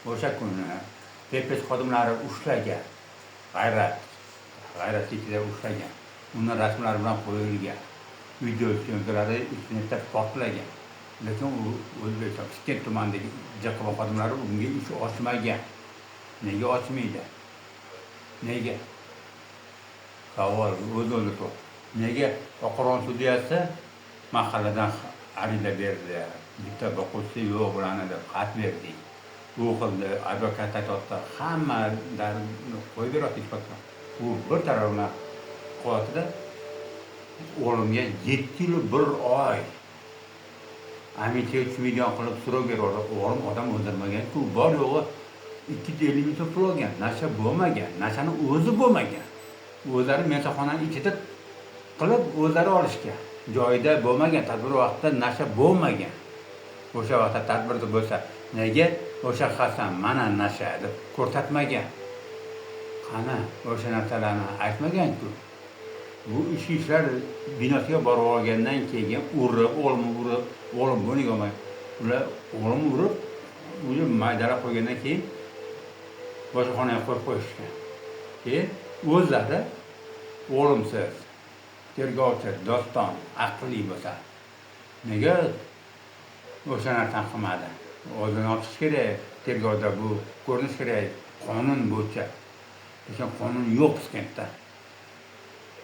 O'sha kuni DPS xodimlari ushlagan, G'ayrat ichida ushlagan. Uni rasmlari bilan qo'yilgan. Video syomkalari internetda portlagan. Lekin u O'zbekiston Piskent tumanidagi JQB xodimlari unga ish ochmagan. Nega ochmaydi? Nega? Savol o'z-o'zida to'g'ri. Nega Oqqo'rg'on sudyasi mahalladan ariza berdi, bitta boquvchisi yo'q bularni deb xat berdik. U qildi, advokat aytyapti, hamma qo'yib beryapti isbotga. U bir tarafdan qilyaptida, o'g'limga 7 yil 1 oy Amitiga 3 million qilib so'rov beryapti. O'g'lim odam o'ldirmagan-ku, bor yo'g'i 250 ming so'm pul olgan, nasha bo'lmagan, nashani o'zi bo'lmagan. O'zlari mehmonxonani ichida qilib o'zlari olishgan. Joyida bo'lmagan, tadbir vaqtida nasha bo'lmagan. O'sha vaqtda tadbirda bo'lsa, nega o'sha Hasan mana nasha deb ko'rsatmagan? Qani o'sha narsalarni aytmagan-ku. Bu ichki ishlar binosiga borib olgandan keyin urib, o'g'limni urib, o'g'lim buni olmay, ular o'g'limni urib, o'zi maydalab qo'ygandan keyin boshqa xonaga qo'yib qo'yishgan. Keyin o'zlari o'g'limsiz tergovchi Doston aqlli bo'lsa, nega o'sha narsani qilmadi? O'zini olib chiqish kerak, tergovda bu ko'rinish kerak qonun bo'yicha. Lekin qonun yo'q Piskentda.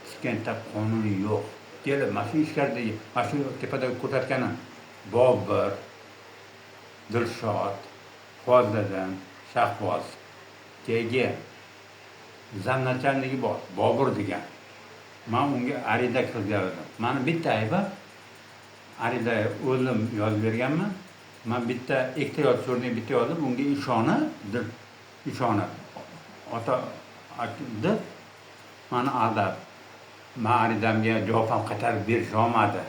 Piskentda qonun yo'q. Kelib mana shu ishlardagi, mana shu tepada ko'rsatganim Bobur, Dilshod, Fozliddin, Shahboz, keyin замначальник i bor, Bobur degan. Man unga ariza qilgandim. Mani bitta aybim, ariza o'zim yozib berganman. Man bitta ikkita yozish o'rniga bitta yozib, unga ishonib, deb ishonib, ota deb mani aldab, man arizamga javob ham qaytarib berisholmadi.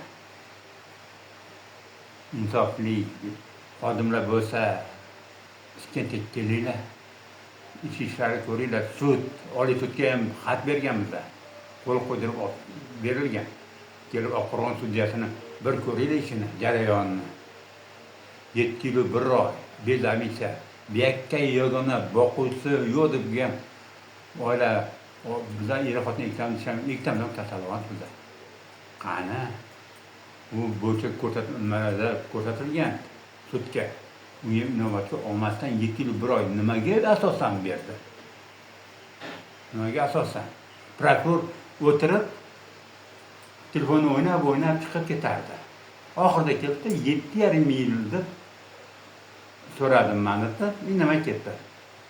Insofli xodimlar bo'lsa, Piskentga kelinglar. Ichki ishlarni ko'ringlar. Sud, Oliy sudga ham xat berganmiz. Qo'l qo'ydirib berilgan. Kelib Oqqo'rg'on sudyasini bir ko'ringlar ishini, jarayonini. 7 yil 1 oy без амнистия. Bu yakka yagona boquvchisi yo'q degan oila, bizlar er xotin ikkitamiz ham, ikkitamiz ham kasal bizlar. Qani? Bu bo'yicha ko'rsatmalarda ko'rsatilgan sudga. Unga inobatga olmasdan 7 yil 1 oy nimaga asosan berdi? Nimaga asosan? Prokuror o'tirib telefonni o'ynab o'ynab chiqib ketardi. Oxirida kelibdi, 7,5 yil deb so'radim man deb, indamay ketdi.